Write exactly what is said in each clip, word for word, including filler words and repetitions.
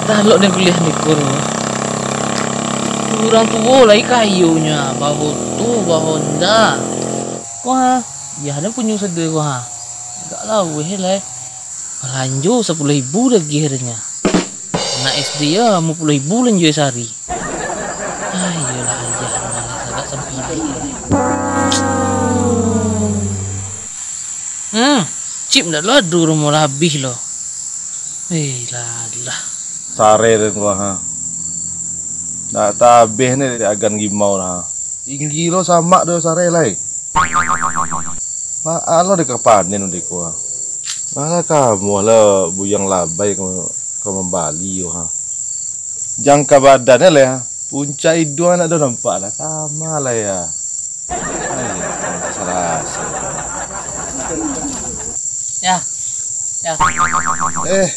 Talok den pilihan iko tu. Urang tuo lai kayonyo, bamoto, bahonda. Wah, iyo den punyo sado ko ha. Agak laweh lai. Balanjo sapuluah ribu lagi akhirnyo. Anak S D yo limo puluah ribu balanjo sahari. Ah, iyolah, ayah malas agak sampidik. Hmm, chip ndak lo ado, rumah lah abih lo. Eh, lah, lah. Sareh den ko ha. Ndak tabeh ni dek agan gimau nah. Tinggi lo samak do sareh lai. Maan lo dek panen dek ko ha. Malah kamu lo buyang labai ka, ka mambali yo ha. Jangka badan lai ha. Puncak iduang ndak do nampak lah. Kama lah ya. Ai, rasa-rasa. Ya. Ya. Eh,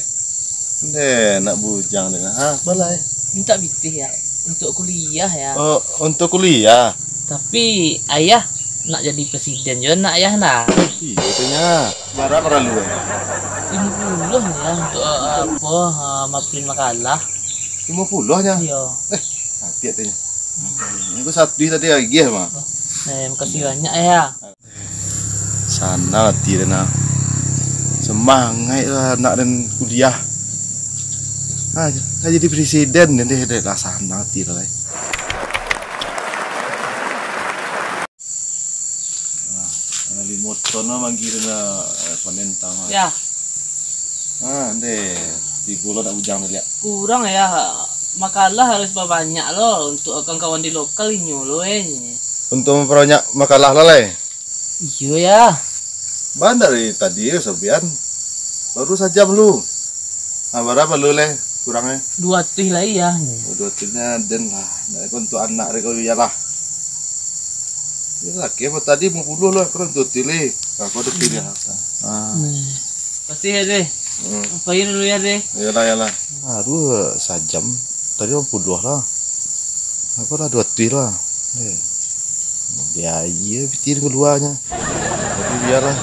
nde nak bujang dengan ha, balai. Minta pitih ya, untuk kuliah ya. Oh, untuk kuliah. Tapi ayah nak jadi presiden jo nak ayah nah. Iyo tu nya. Bara paralu eh? Limo puluah ya untuk uh, apa uh, maprint makalah. Limo puluah nya? Iyo. Eh, hati katanya. Ini aku satu tadi lagi ya, Mak. Eh, makasih banyak ya. Sanang ati den nah. Semangaik lah anak den kuliah. Ha, ha jadi presiden den deh, deh lah sanang ati lah. Nah, limo ton lah manggil den lah, eh, panen tang lah. Ya. Ha, deh, tigo lo nak bujang deh liak. Kurang ya, makalah harus babanyak lo untuk kawan-kawan di lokal inyo lo eh. Untuk memperbanyak makalah lah lai. Iyo ya. Bana dari tadi yo sabian. Baru sajam lu. Nah, bara lu leh kurang eh? Dua tuih lai ya. Oh, dua tuih nya den lah. Nah, itu untuk anak dek ko iyalah. Ini laki apa tadi limo puluah lah, kurang dua tuih leh. Aku ada pilih. Ah. Nah. Kasih ya deh. Hmm. Apain dulu ya deh. Iyalah, iyalah. Aduh, sajam. Tadi limo puluah lah. Aku lah dua tuih lah. Deh. Biaya pitih keluarnya. Tapi biarlah.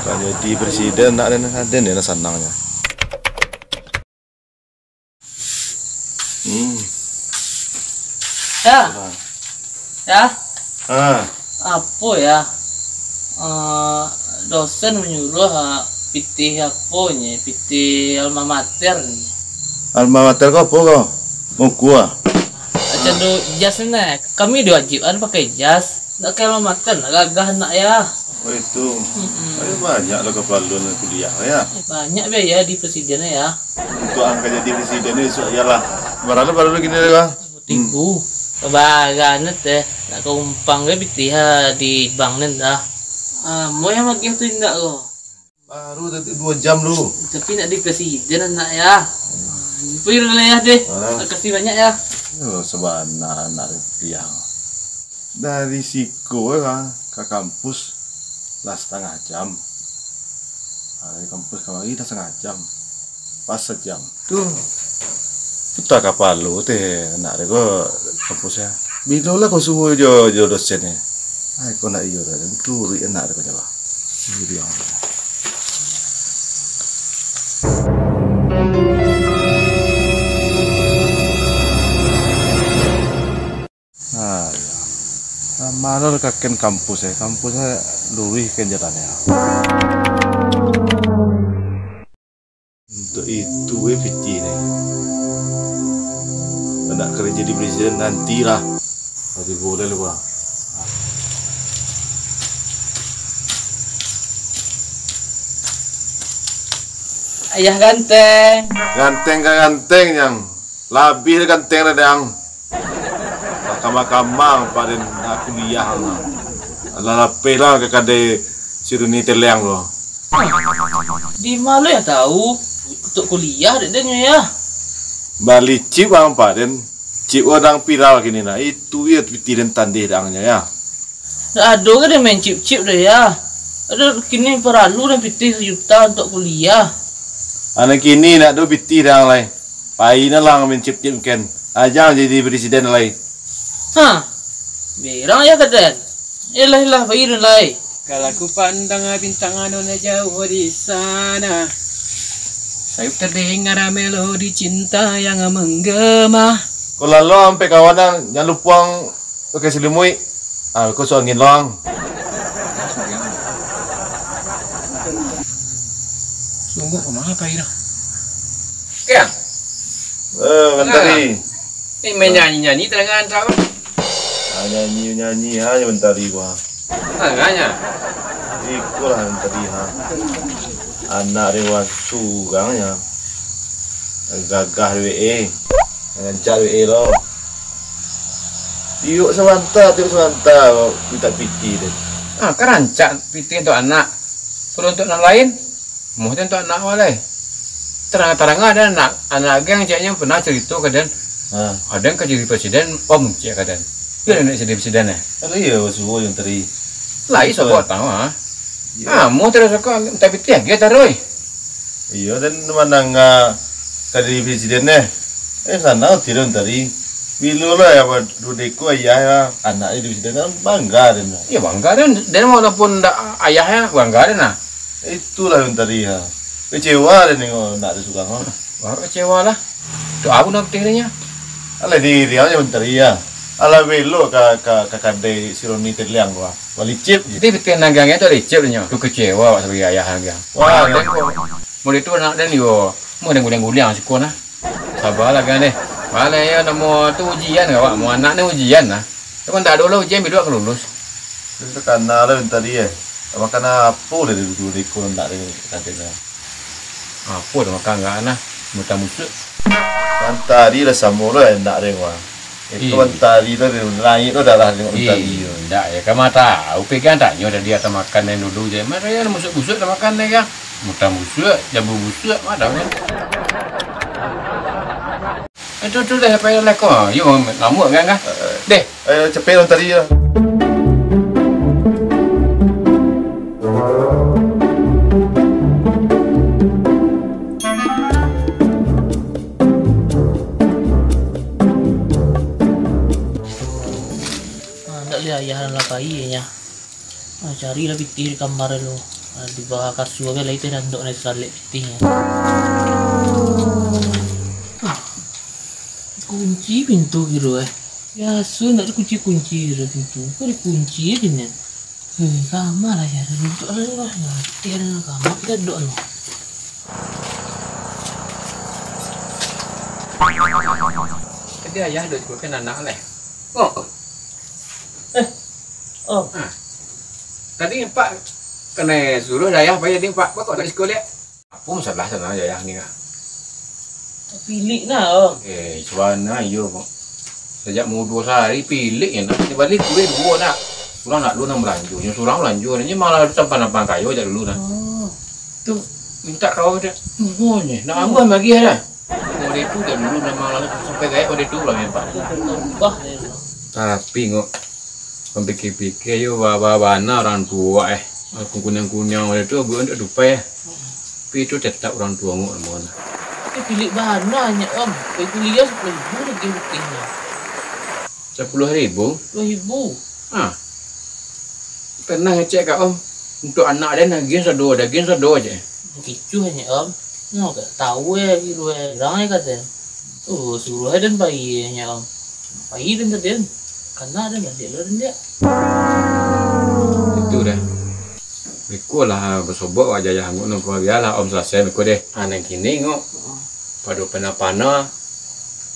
Kan jadi presiden nak den, den yang sanangnya. Hmm. Ya. Ah. Ya. Ah. Apo ya? Eh, dosen manyuruah ah, pitih apo nyo? Pitih alma mater nyo. Alma mater ko apo ko? Buku ah? Macam tu jas ni nah. Kami diwajibkan pakai jas. Ndak kayak alma mater, ndak gagah nak ya. Oh itu. Mm-mm. Tapi banyak lah kapalo nan kuliah ya. Banyak biaya di presiden ya. Untuk angka jadi presiden ni iyalah. Bara lo baru kini lah. Tigo. Kabaran teh nak kaumpang gai pitih ha di bank ni dah. Ah, mau yang magih tu indak ko? Baru tadi dua jam lu. Tapi nak di presiden anak ya. Pergi dulu ya deh. Ah. Makasih banyak ya. Yo, sabana anak dia. Dari siko lah ka kampus lah satangah jam. Ah, dari kampus kamari lah satangah jam. Pas sajam. Tu puta kapalo teh anak dek ko kampus ya. Bilo lah ko suruh jo jo dosen ni. Ai ko nak iyo tadi. Turuik anak dek ko jawab. Iyo dia. Ah, iyo. Mano kaken kampus eh. Kampus eh luruih kan jalan ya. Untuk itu eh pitih ni. Nak kerja di presiden nantilah. Tapi boleh lah. Ayah ganteng. Ganteng ka ganteng yang labih ganteng dah dang. Kamang-kamang paden nak kuliah lah. Alah lapeh lah ka kadai si Runi Teleng tu. Di ma lo yang tahu untuk kuliah dek denyo ya? Bali chip ang paden. Chip urang viral kini nah. Itu yo pitih den tandih dangnyo ya. Dak ado ka den main chip-chip doh ya. Ado kini paralu den pitih sajuta untuk kuliah. Anak kini nak do pitih dang lai. Pai nah lah main chip-chip ken. Ajang jadi presiden lai. Ha. Berang ya kaden. Ilah ilah pai lai. Kalau ku pandang bintang anu nan jauh di sana. Sayup terdengar melodi cinta yang menggema. Ko lalo ampek kawan ang, jan lupo ang pakai silimuik. Ah, ko suok angin lo ang. Sungguah ko manga pai dah. Kiang. Eh, Mentari. Ni main nyanyi-nyanyi tadangaan tau. Ah, nyanyi-nyanyi aja Mentari ko. Tanganyo. Ikolah nan tadi, ha. Anak dewa surang nyo. Gagah duit e. Rancak duit e lo. Tiok sabanta, tiok sabanta, mintak pitih tu. Ah, kan rancak pitih untuak anak. Kalau untuak nan lain, muah tu untuak anak wak lai. Tarang-tarang ado anak, anak geng ceknyo pernah carito ka den. Ha. Aden ka jadi presiden, om cek ka den. Iyo, nak jadi presiden, eh? Alah, iyo, suruah yang tadi. Lai, iyo, sobo tau, ha? Iyo. Ah, mau terus aku mintak pitih, agiah taruih. Iyo, dan mandanga ka jadi presiden, eh. Eh, sanang tiran tadi. Bilo lah, ya, dua deko ayah, ya, anak jadi presiden, kan bangga den. Iyo, bangga den. Den walaupun ndak ayah, ya, bangga den, nah. Itulah yang tadi, ha. Kecewa den nengok nak ada surang, ha. Baru kecewa lah. Tu aku nak pitih dia. Alah, diri aja menteri, ya. Alah, belok ka, ka, ka kadai si Roni Teliang tu, ha. Balicip je. Pitih-pitih nagang tu licip nyo. Tu kecewa awak sabagai ayah nagang. Wah, ah, den ko. Mulai tu anak den yo. Mau den guliang-guliang siko nah. Sabalah, kan, deh. Malah yo namo tu ujian ka awak. Mau anak ni ujian nah. Tapi ndak ado lah ujian, biduak ka lulus. Itu takana lah tadi, eh. Makan apo lah di dulu iko nak di kantin, eh. Apo dah makan gak nah? Muntah musuak. Kan tadi lah samo lah enak deh, wah. Itu kan tadi tu dia naik tu darah tengok tadi. Iyo, ndak ya. Kama tahu, pegang tanyo tadi atau makan yang dulu je. Mana ya musuak-musuak dah makan deh, kan? Muntah musuak, jambu musuak, mana kan? Eh, tu, tu dah sampai lah ko. Yo, ngamuk kan, kan? Eh, deh. Eh, capek lah tadi lah. Ah, ndak lih ayah lah pai nyo. Ah, carilah pitih di kamar lu. Ah, di bawah kasua be lai teh dandok nai salek pitihnyo. Ah, kunci pintu kiro, eh. Biaso ndak dikunci-kunci kiro pintu. Kok dikunci aja nyo? Heh, kamar lah ya. Duduk lah lah. Mati ada kamar kita duduk lah. Tadi ayah duduk kan anak leh. Oh. Eh, Oh. Ha. Tadi Pak kanai suruah dayah pai tadi, Pak. Pak kok dari siko liak? Apo masalah sana dayah ni, ah? Pilik nah, Om. Eh, sabana iyo, Pak. Sajak mudo sahari pilik nyo, nak. Di balik kueh duo, nak. Surang nak lu nang balanjo. Nyo surang balanjo. Nyo malah tu sampan-sampan kayo jak dulu, nah. Oh. Tu. Mintak kawan dak. Tuo nyo. Nak ambuah lagi dah. Model tu dak dulu memang lah, sampai gaek model tu lah memang. Tapi ngok, pikir-pikir yo, ba-, ba-, bana urang tuo eh. Kuniang-kuniang model tu, buek ndak tupai eh. Tapi itu tetap urang tuo ngok namonyo. Tapi pilik bana nyo, Om. Pai kuliah sapuluah ribu lagi rutihnyo. Sapuluah ribu? Sapuluah ribu. Ha. Pernah ngecek ka Om, untuk anak den agiah sado, agiah sado je. Kicuah nyo, Om. Nyo gak tahu eh, kiru eh. Urang eh kata. Oh, suruah eh den pai nyo, Om. Pai den tadi, Om. Kana den baliak lo den diak. Itu dah. Beko lah, basobok wajah yang ngok nunggu bialah Om selesai beko deh. Ha, nan kini ngok. Pado pana-pana.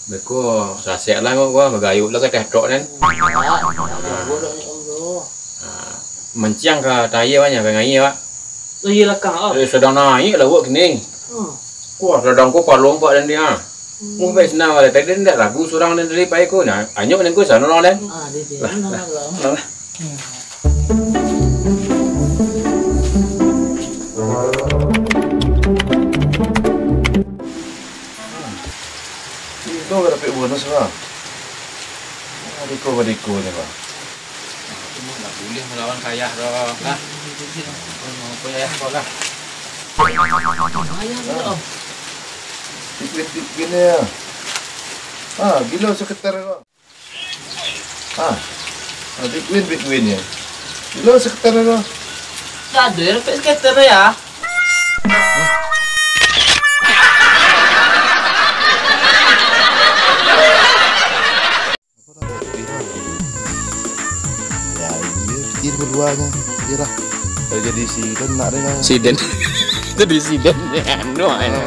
Beko sasek lah ngok gua, bagayuk lah ka teh tok nan. Ha, manciang ka tayie banyak, ka ngaie, Pak. Oh, iyo lakang, oh. Eh, sadang naik lah awak kini. Hmm. Wah, sadang ko palong, Pak, dan dia. Hmm. Mun baik senang lah, tadi ndak lagu surang dan dari pai ko. Nah, anyok nan ko sana lah, dan. Ah, di sini lah, lah. Lah. Lah. Hmm. Itu ka dapek bonus lah. Badiko-badiko ni, Bang. Aku mah ndak buliah malawan ka ayah doh, lah. Aku mah ka ayah ko lah. Ayah ko lah. Tipin-tipin ya. Ah, gilo seketer ko. Ah, ah, Big Win, Big Win ya. Lo sekitar lo. Ndak ado ya, Pak, sekitar ya. Banyak. Iyalah. Kalau jadi si kan nak deh lah. Siden. Itu di siden. Anu, anu.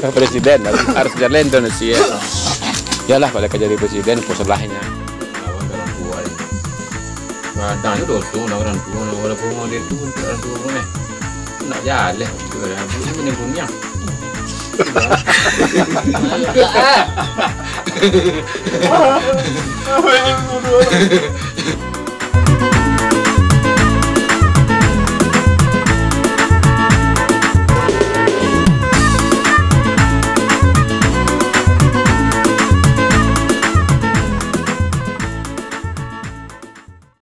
Presiden harus, harus jalan tu nasi ya. Yalah, kalau ka jadi presiden, apa salahnya? Lawan orang tua ni. Kadang je dosa nak orang tua, nak orang tua dia tu, untuk orang tua pun eh. Nak jalan tu lah. Dia punya punya. Apa yang kudu?